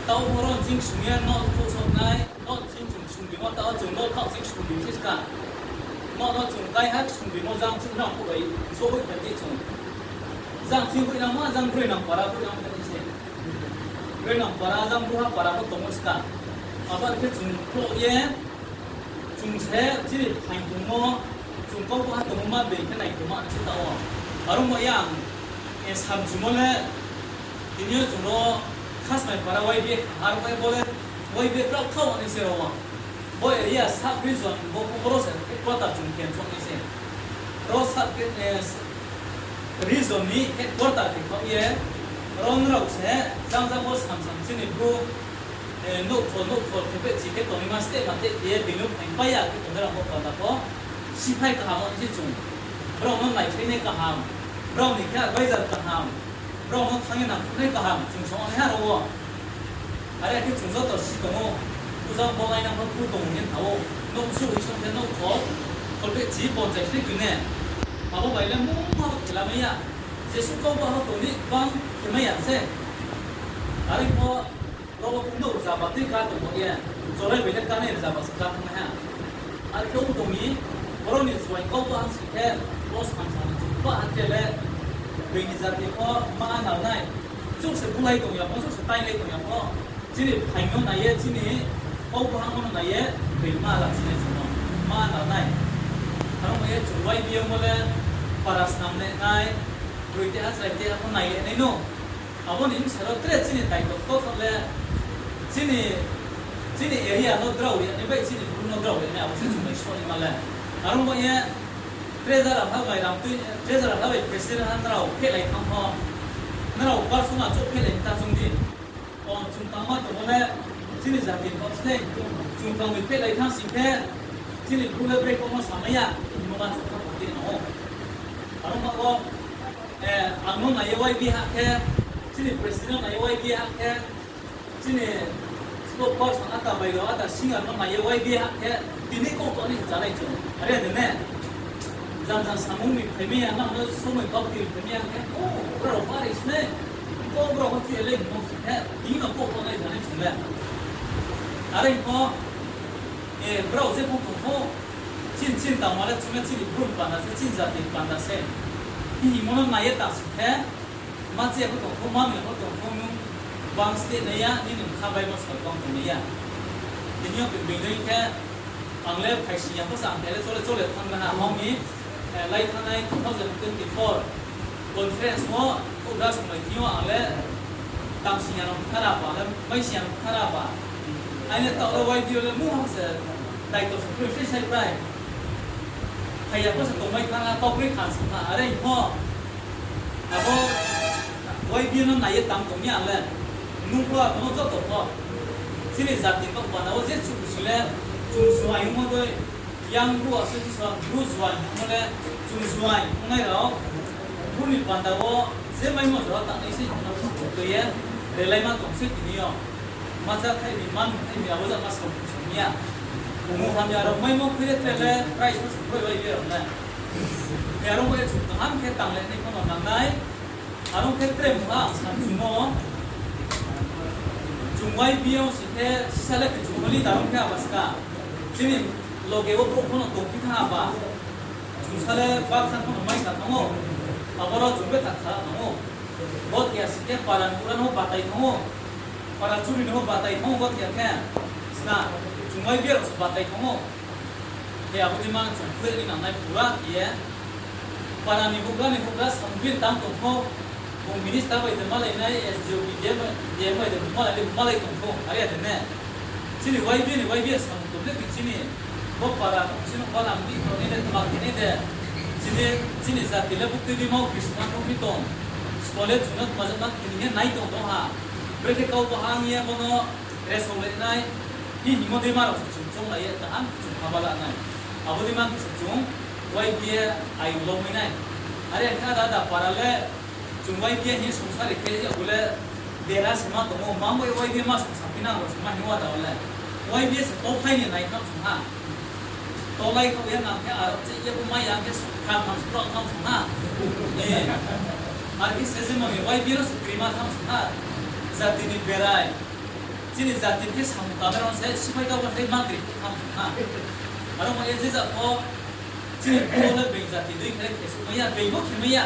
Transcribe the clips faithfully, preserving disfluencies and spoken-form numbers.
Tao boro ching sung ye no khouh sok nai, no ching chung sung bimo, tao chung no khouh ching sung bimo se ska. No no chung kai ha sung bimo jang chung nang khouh bai, so hoih bai di chung. Jang ching hoih nang ma, jang broi nang para hoih nang bai se. Broi nang para, jang bru ha para pho tongmo ska. Abo khe chung khouh ye, chung se chini phaing tongmo, chung kau ha tongmo ma being khe nai tongma se tao. Aro mo yang, e, samchumo le, tini yo chung ro Khasnai para Y B A, aro mo bo le Y B A krao khao ni se ro. Bo area sub region bo, bo ro se headquarter chung khe chong ni se. Ro sub, e, region ni headquarter khe khao ye, ro nrao se jang jang bo samsam chini bru, e, nouhkhol nouhkhol khe pehchi khe tongnaima step ma te ye being no phaing pai ya khe tongnai rao bo panda pho siphai kaham ni se chung. Brao no naikhlainai kaham, brao ni khe advisor kaham, brao no thanng ye nangkhruhnai kaham chung song nai ha ro wo. Are khe chung joto si tong ou, puja bo lainang pho ku tong hing ye tha ou, nouh suh hing song khe nouhkhol, kholphehchi ponchai khe kine. Abo bai le mungha bo khela mai ya, jesuh kau ba ho tong di bang khe mai ya se. Are pho, ro wo khe nouh rzaba tui ka tong bo ye, chorai bai le kanai rzaba se ka thanng nai ha. Are khe ong tong mi, boro ni juaing kau ba hang si khe, bo samsa ni chung ba ha khe le, being ni jati pho ma nal nai. Chouh se bulai tong ya pho, chouh se tainglai tong ya pho, chini phaing no nai ye, chini kau bahang no nai ye, being ma la chinai chung no ma nal nai. Aro mo ye chung Y B A mo le para snam le nai, broi te ha chrai te ha pho nai le nai no. Abo ni bsa ro tre chini daito kau tha le, chini, chini area no drao ri ya nai bai chini bru no drao ri ya nai abo se chung nai soni ma le. Aro mo ye, treasurer ha bai ram tui, treasurer ha bai president ha nrao phehlai thanng pho, nrao personal chouh phehlai ta chung di. O chung tangma tongmo le chini jati ni kau se, chung tang ni phehlai thanng sing khe, chini bru le brei kau no samai ya, hingmo ma chung thanng pho ti no. Aro ma wo, e, ang no nai ye Y B A ha khe, chini president no nai ye Y B A ha khe, chini spokesperson ata bai rao ata singer no nai ye Y B A ha khe, tini kau to ni chánai chung. Are de ne? Jang jang samung ni phaimai ya, nang no somoi kau ti phaimai ya khe, o, brao pho are sne, o, brao pho ti le hingmo khe, tini no kau to nai chánai chung le. Are pho, e, brao je pho tong pho, chin chin tangma le chung le chini bru ni panda se, chini jati ni panda se. Hingmo no nai ye ta sing khe, ma che pho tong pho, ma mi pho tong pho, nung bang state nai ya, nini bkha bai mo sal bang tong nai ya. Tini yo being dei khe, ang le phaising ya pho sa ang khe le chole chole thanng na ha, abo ni, e, lai thanngnai two thousand twenty-four conference wo, houhgra songlai thing yo ang le tang sing ya no bkha ra ba, le mai sing ya no bkha ra ba. Aini taoh le Y B A le mungha se daito se kroi se sai pai. Phai ya pho se tongmai thanng ha, kau kroi khan se ha, are pho. Abo Y B A no nai ye tang tong mi ang le. Nung pho abo no joto pho. Chini jati ni panda wo je chung si le, chung juaing ongmo dei, yang bru asuh bru juaing ongmo le, chung juaing ongnai rao, bru ni panda wo je maimo jora tangnai se hingmo no chung tui ye, relaima tong se tini yo. Ma cha thai mi, man thai mi, abo jama song song ya. Mungha mi aro maimo khui le tre le, prize pho se khui bai ye rao le. Aro bai chung kaham khe tang le nai pho no nang nai. Aro khe tre mungha ang sa chung no. Chung Y B A ong si khe, sisa le khe chung no leader ong khe abo ska. Chini loge wo brouh pho no tongphi thanng aba. Chung sa le ba khan pho no mai sa thanng ou. Abo ro chung betha kha thanng ou. Bo khe ya si khe para ni houhgra no batai thanng ou. Para churi no batai thanng ou bo khe ya khe. Sna, chung Y B A rao se batai thanng ou. Khe abo dei ma chung khui ni nangnai pura khe ye. Para ni houhgra ni houhgra samung phi tang tong pho. Bung minister bai de malai nai, S D O, B D M, D M bai de malai de malai tong pho. Are ya de ne. Chini Y B A ni Y B A samung tong le khe chini. Bo para tong chini para mdi tong ni de tma khe ni de. Chini, chini jati le buktui di mau Krishna tong phi tong. Skole chung no tma jama khe ni ye nai tong tong ha. Brekhe kau bahang ye bo no resong le nai, hi hingmo dei ma rao se chung chounglai ye, kaham chung haba la nai. Abo dei ma khe se chung Y B A aiyong lomai nai. Are khe ada ada para le, chung Y B A hing ye songsa ri khe, ya bo le dera se ma tong ou, ma bo Y B A ma songsa phi nang rao se ma hing wa da le. Y B A se tothlai ni nai tham song ha. Tolai kha ya nang khe, aro che ye bo mai ya khe, kam tham song tham song ha. Eh. Ar khe se je ma ni Y B A no se krima tham song ha. Jati ni berai. Chini jati khe samung tangnairao se siphai kabo se ma kri khe tham ha. Aro ma ye je jat pho chini bru le being jati dei khe le khe sumai ya, being bo khemai ya.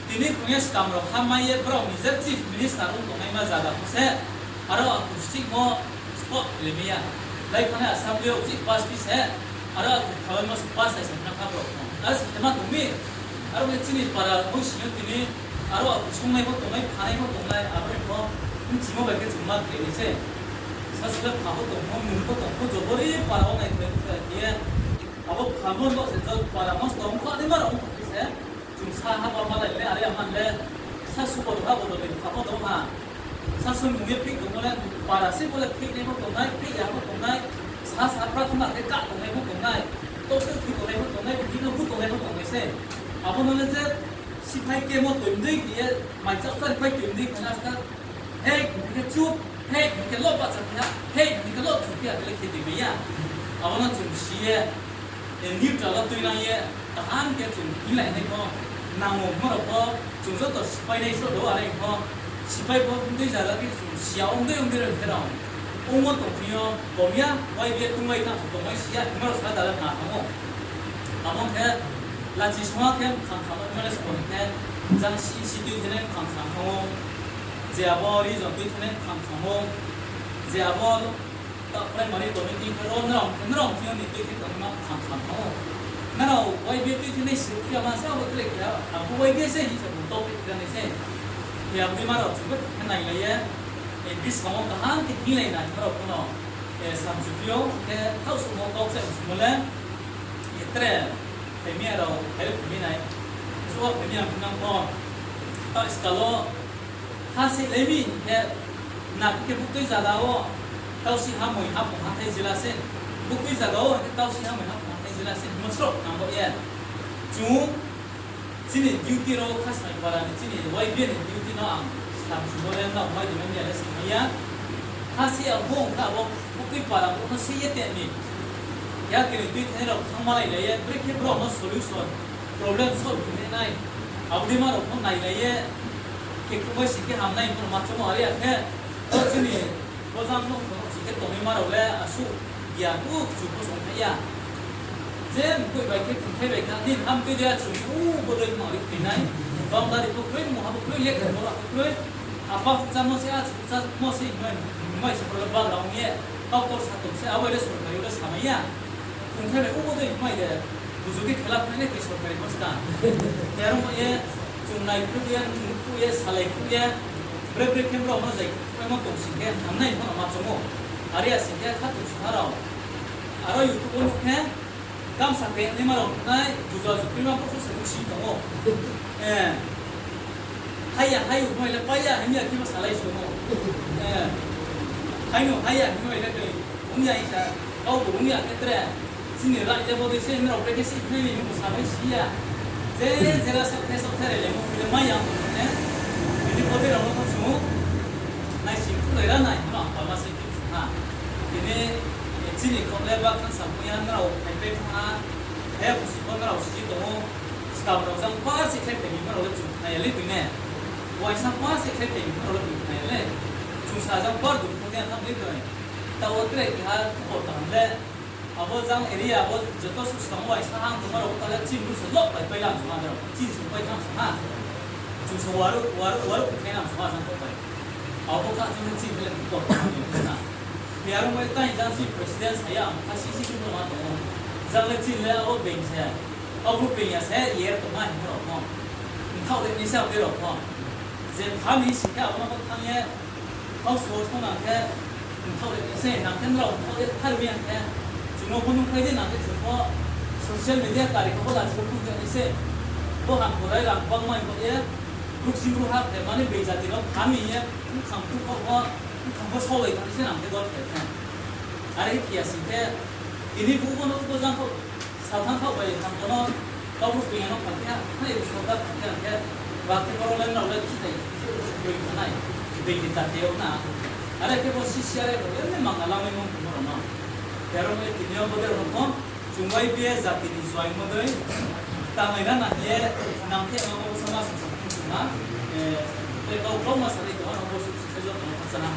Tini khrung ye skam rao ha mai ye brao ni je chief minister ong tongnaima zaga pho se, aro akhu stick mo spot khe le mai ya. Lai thanngnai Assembly yo chief pass pi se, aro akhu khalai mo se pass hai se na kha brao pho. Aro se khema tong mi, aro khe chini para boi sing yo tini, aro akhu songnai pho tongnai, phanai pho tongnai, abo ni pho bchimo bai khe chung ma kri ni se. Sasu le pha pho tong pho, mung pho tong pho, jobori para wo nai khe ye. Abo pha mo no se jol para mo tong pho, ani ma rao ong pho se. Chung sa ha ba malai le, are aman le, sasu bo ha bo le, pha bo dong ha. Sasu mung ye phik tongmo le, para se bo le phik nai pho tongnai, phik ya pho tongnai, sa sa prathona khe kah tongnai pho tongnai, tosu phi tongnai pho tongnai, bini no bu tongnai pho tongnai se. Abo no le je, siphai kemo toimdei khe ye, mai chapsari phai toimdei khe na sta, hei, bini khe chup, hei, bini khe lo bahcha phi ha, hei, bini khe lo thu phi ha, khe le khe tongmai ya. Abo no chung si ye, neutral wo tuinang ye, kaham khe chung hinglai nai pho, nangmo himo rao pho, chung joto sipai nai sroh do are pho, sipai pho btui zaga khe chung si ya ong dei ong dei rao khe rao. Ongmo tongphi yo, kom ya, Y B A tonglai tang, tongmai si ya, himo rao sa da le ma thanng ou. Abo khe, lachi sungha khe mkhang khamo himo le sbo khe, jang si si tui thene mkhang khamo, je abo region tui thene mkhang khamo, je abo ta primary committee khe ro nrao, nrao thing yo ni tui khe tongma khang khang thanng ou. Nrao Y B A tui khe nai siruk khe ma se abo tre khe, abo Y B A se hing se bung topic khe nai se. Khe abo dei ma rao chung khe nailai ye, buskang wo kaham khe hinglai nai ma rao pho no, samchuphi yo khe thaoh sumo kau kchai sumo le, tre phaimi ya rao, phai le phaimi nai. Suh wo phaimi ya phinang pho, ta skal wo, ha se lai mi hing khe, na khe buktui zaga wo, Tausih Hamoi Haphung Hathái jila se, buktui zaga wo hing khe Tausih Hamoi Haphung Hathái jila se, himo sroh nang bo ye. Chung, chini duty rao Khasnai para ni chini Y B A ni duty no ang samsumo le nrao mai di mai ya le samai ya. Ha se ang bo ong kha abo buktui para bo no se ye te mi. Ya kini tui thai rao thangma lai lai ye, brekhe brao no solution, problem solve khe nai. Abo dei ma rao pho nailai ye, khe khe bai sing khe hamnai pho ma choungmo are ya khe, o chini bo jang no chung sing khe tongnaima rao le asuh ya, u kchu pho song thai ya. Je mkoih bai khe tongthai bai kha, nini ham tui de achung, u bodei ma ri khe nai. Boundary pho kroi, mungha pho kroi, lekha pho kroi. Apa hukchamo se, achu hukchamo se, hingmai, hingmai se pho le bagra ong ye, doctor sa tong se, abo le sorkari le samai ya. Tongthai bai u bodei hingmai de, buju khe khela phai le khe sorkari pho ska. Khe aro mo ye, chung nai phruh ye, nuh phruh ye, salai phruh ye, bre bre khe brao no zai khe phruh ye mo tong sing khe, hamnai pho no ma choung ou. Are ya sing khe kha tong sung ha rao. Aro YouTube wo nuh khe, gamsa khe naima rao nai, buju achu krima pho se nuh sing tong ou. Hai ya, hai ou, himai le pai ya, himai ya, khema salai song ou. Hai no, hai ya, himai le tei, ong ya hing sa, kau bo ong ya khe tre, chini rai le bodei se, nrao bre khe se, himai ni nung bo samai si ya. Je, jera sakthai, sakthai rai le mo, himai le mai ya, ne? Bini bodei rao no pho chung, naising phulai ra nai, himai ang pama se, ha. Bini, chini kau le ba khangsa pho ya, nrao phaipai pho ha, he busi pho nrao si tong ou, skam rao jang par se khe tei mi, nrao le chung khna ya le bini. Uaingsa par se khe tei mi, nrao le chung khna ya le. Chung sa jang par dum pho khe tham le toi. Taoh wo tre keha khupor kaham le. Abo jang area abo joto suskang uaingsa hang tongma rao ta le chini bru se lok pai pai lam song ha, chini song pai tham song ha. Chung se waru, waru, waru khe nam song ha jang kau pai. Abo kha chung le chini le khupor kaham ni na. Khe aro mo ye tai jang chini president sa ya, ang kha si si chung ma tong ou. Jang le chini le abo being se. Abo being ya se, yer tongma hing rao pho. Mthaoh le ni se abo rao pho. Je phami sing khe abo no pho thanng ye, kau so thang nang khe, mthaoh le ni se, nang khe nrao mthaoh le thar mi ya khe, chung no pho nung phai di nang khe chung pho, social media kari khe bo lachi pho phung ja ni se, bo ham korai rang bang mai bo ye, brouh ching brouh ha khe mani being jati no phami ye, bkhang brouh kau pho, bkhang pho solai kha ni se nang khe dol khe khe. Are khe ya sing khe, tini bung bo no bo jang pho, Sa thanng khaoh bai ham bo no, kau brouh being ya no phang khe, hai sorkar phang khe, ang khe, ba khe boro le nrao le khitai, boi thanai, being ni jati yo na. Are khe bo C C R A rao le manga lamai mung tongmo rao no. Khe aro mo ye tini yo bodei rao no pho, chung Y B A jati ni juaingmo dei, tanglai na nang ye, nang khe ma bo sama sung sung sung na, tei kau kau ma salai tong ano bo sung sung khe joto no khakchang ha.